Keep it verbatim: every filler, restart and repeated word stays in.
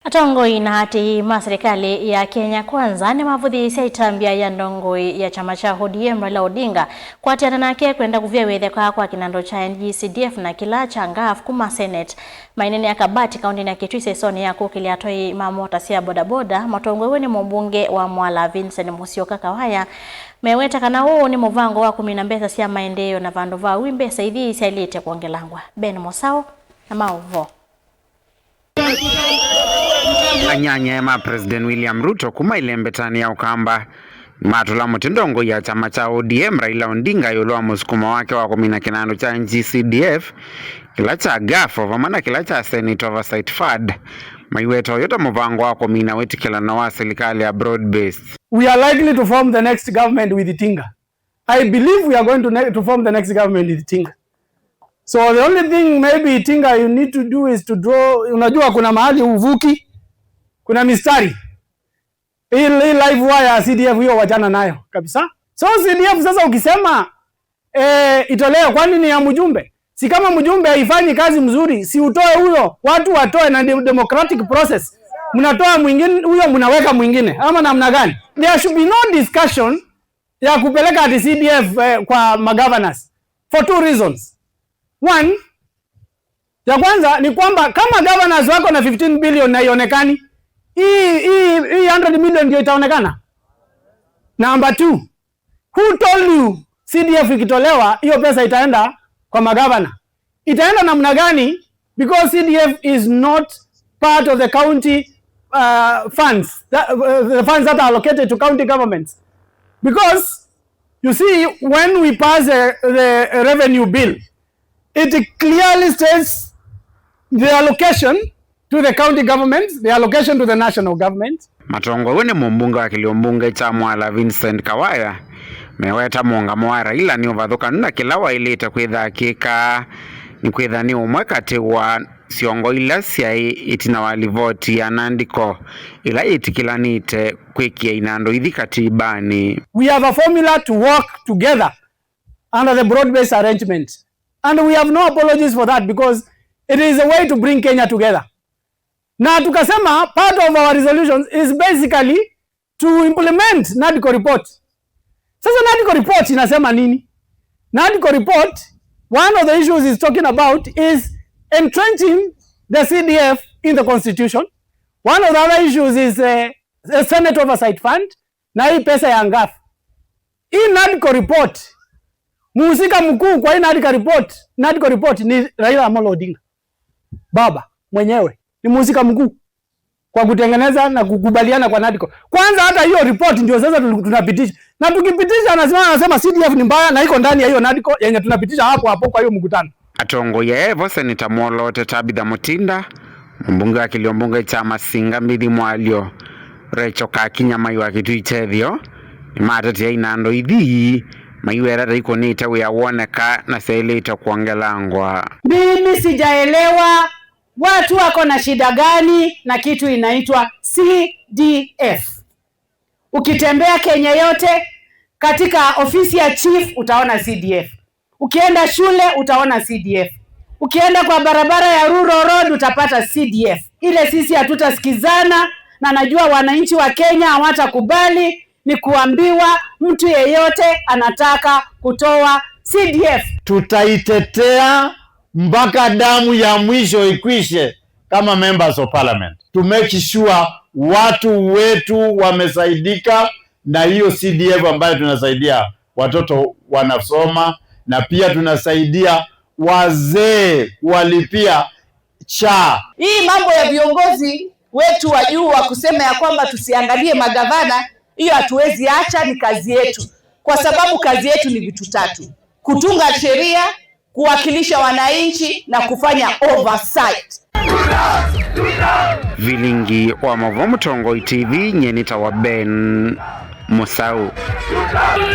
Atongoi na aatĩĩi ma silikalĩ ya Kenya Kwanza nĩmavũthĩĩsya ĩtambya ya ndongoi ya kyama kya O D M Raila Odinga kũatĩana nake kwenda kũvia wĩtheka kwa kĩnandũ kya N G C D F na kĩla kya ngaf kuma Senate. Maineenea Kabati, kaũntĩnĩ ya Kitui, sesonĩ ya kũkĩlya atwai ma mota sya bodaboda, matongoew'e nĩ mũmbunge wa Mwala Vincent Musyoka Kawaya, meweta kana ũũ nĩ mũvango wa kũmina mbesa sya maendeeo, na vandũ va ũu, mbesa ithi syaĩlĩte kwongelangwa. Ben Mũsaũ na maũvoo. Anyanyae ma President William Ruto kuma ĩlembetanĩ ya Ũkamba nĩmatũla mũtĩ ndongoi ya kyama kya O D M Raila Odinga ĩũlũ wa mũsukumo wake wa kũmina kĩnandũ kya N G C D F, kĩla kya ngaf, o vamwe na kĩla kya Senate Oversight Fund, maiweta ũyũ ta mũvango wa kũmina wĩtĩkĩlano wa silikalĩ ya broad based. We are likely to form the next government with Tinga. I believe we are going to, ne to form the next government with Tinga. So the only thing maybe Tinga you need to do is to draw, unajua kuna mahali uvuki, kuna mistari. Hii, hii live wire ya C D F hiyo wachana nayo kabisa. So C D F sasa ukisema eh, itolewe, kwani ni ya mjumbe? Si kama mjumbe haifanyi kazi mzuri, si utoe huyo, watu watoe na de democratic process. Mnatoa mwingine huyo, mnaweka mwingine, ama namna gani? There should be no discussion ya kupeleka ati C D F eh, kwa magovernors for two reasons. One, ya kwanza ni kwamba kama governors wako na fifteen billion na ionekani, hii hii hii hundred million ndio itaonekana? Number two, who told you C D F ikitolewa hiyo pesa itaenda kwa magavana? Itaenda namna gani? Because C D F is not part of the county uh, funds, that, uh, the funds that are allocated to county governments. Because you see, when we pass the, the revenue bill, it clearly states the allocation to the county government, the allocation to the national government. Matongoew'e nĩ mũmbunge wa kĩlio mbunge kya Mwala Vincent Kawaya, meweta mũũngamo wa Raila nĩ ũvathũkanu na kĩla waĩlĩte kwĩtha kĩka, nĩ kwĩtha nĩ ũmwe katĩ wa syongo ila syaĩ ĩtina wa livoti ya Nadco ĩla yĩtĩkĩlanĩte kwĩkĩa inandũ ithi katibanĩ. We have a formula to work together under the broad-based arrangement. And we have no apologies for that because it is a way to bring Kenya together. Na tukasema part of our resolutions is basically to implement Nadco report. Sasa Nadco report inasema nini? Nadco report, one of the issues is talking about is entrenching the C D F in the constitution. One of the other issues is uh, a Senate Oversight Fund. Na hii pesa ya ngaf. Hii Nadco report, muhusika mkuu kwa hii Nadco report, Nadco report ni Raila Amolo Odinga. Baba mwenyewe ni muhusika mkuu kwa kutengeneza na kukubaliana kwa Nadco. Kwanza hata hiyo report ndio sasa tuli- tunapitisha. Na tukipitisha, anasema, anasema C D F ni mbaya na iko ndani ya hiyo Nadco yenye tunapitisha hapo hapo kwa hiyo mkutano. Atongoi aa evo Seneta mwoloote Tabitha Mutinda, mũmbunge wa kĩlio mbunge kya Masinga Mbithi Mwalyo, Rachel Kakinya Mai wa Kitui Kyethĩo, nĩmatetea inandũ ithi maiweta ta ikũnĩte wĩa woneka na syaĩlĩte kwongelangwa. Mimi sijaelewa watu wako na shida gani na kitu inaitwa C D F. Ukitembea Kenya yote, katika ofisi ya chief utaona C D F. Ukienda shule utaona C D F. Ukienda kwa barabara ya Rural Road utapata C D F. Ile sisi hatutasikizana, na najua wananchi wa Kenya hawatakubali, ni kuambiwa mtu yeyote anataka kutoa C D F. Tutaitetea mpaka damu ya mwisho ikwishe kama members of parliament, to make sure watu wetu wamesaidika na hiyo C D F ambayo tunasaidia watoto wanasoma, na pia tunasaidia wazee kuwalipia SHA. Hii mambo ya viongozi wetu wa juu wa kusema ya kwamba tusiangalie magavana, hiyo hatuwezi acha, ni kazi yetu, kwa sababu kazi yetu ni vitu tatu: kutunga sheria, kuwakilisha wananchi na kufanya oversight. Vilingi wa Mavo Mũtongoi T V, nyie nĩtawa Ben Mũsaũ.